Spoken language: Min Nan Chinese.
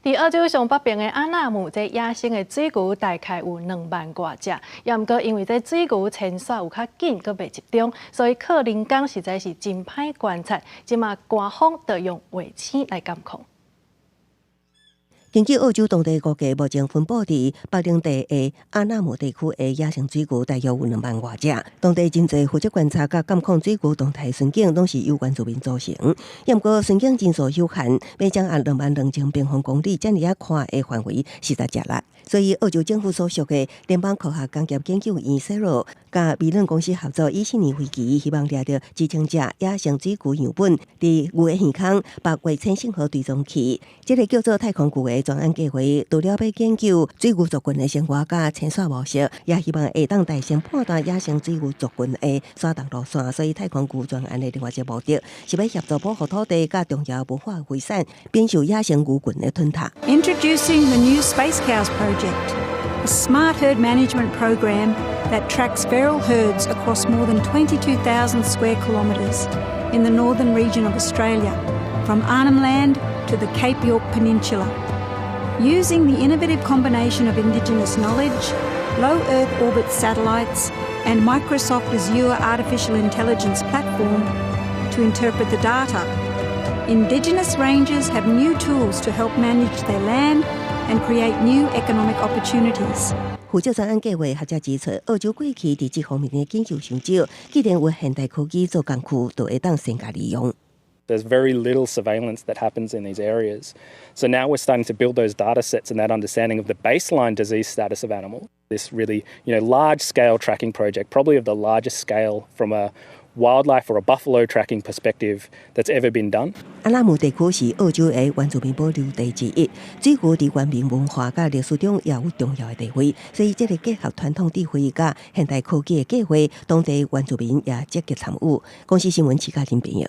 佇澳洲上北爿的阿納姆，這野生的水牛大概有2萬外隻，也毋過因為這水牛遷徙有較緊，閣袂集中，所以靠人工實在是真歹觀察。這馬官方就用衛星來監控。根據澳洲當地估計，目前分布佇北領地的阿納姆地區的野生水牛大約有2萬外隻。當地真濟負責觀察佮監控水牛動態巡警，攏是由原住民組成。毋過巡警人數有限，欲掌握22,000平方公里遮爾仔寬的範圍，實在食力。所以澳洲政府所屬的聯邦科學工業研究院 CSIRO 佮微軟公司合作，以四年為期，希望掠著幾千隻野生水牛樣本，佇牛的耳孔綁衛星信號追蹤器。這個叫做太空牛的專案計劃，除了欲研究水牛族群的生活佮遷徙模式，也希望會當代先判斷野生水牛族群的徙動路線。所以太空牛專案的另外一個目的，是欲協助保護土地佮重要文化遺產，免受野生牛群的吞噬。 Introducing the new Space Cows project, a smart herd management program that tracks feral herds across more than 22,000 square kilometres in the northern region of Australia, from Arnhem Land to the Cape York Peninsula. Using the innovative combination of Indigenous knowledge, low Earth orbit satellites, and Microsoft Azure artificial intelligence platform to interpret the data, Indigenous rangers have new tools to help manage their land and create new economic opportunities. 負責專案計劃學者指出，澳洲過去佇這方面的研究傷少，既然有現代科技做工具，就會當善加利用。 There's very little surveillance that happens in these areas. So now we're starting to build those data sets and that understanding of the baseline disease status of animals. This really large scale tracking project, probably of the largest scale from a wildlife or a buffalo tracking perspective that's ever been done. 阿納姆地區是澳洲的原住民保留地之一，水牛佇原民文化佮歷史中也有重要的地位，所以這個結合傳統智慧佮現代科技的計劃，當地原住民也積極參與。公視新聞徐嘉玲編譯。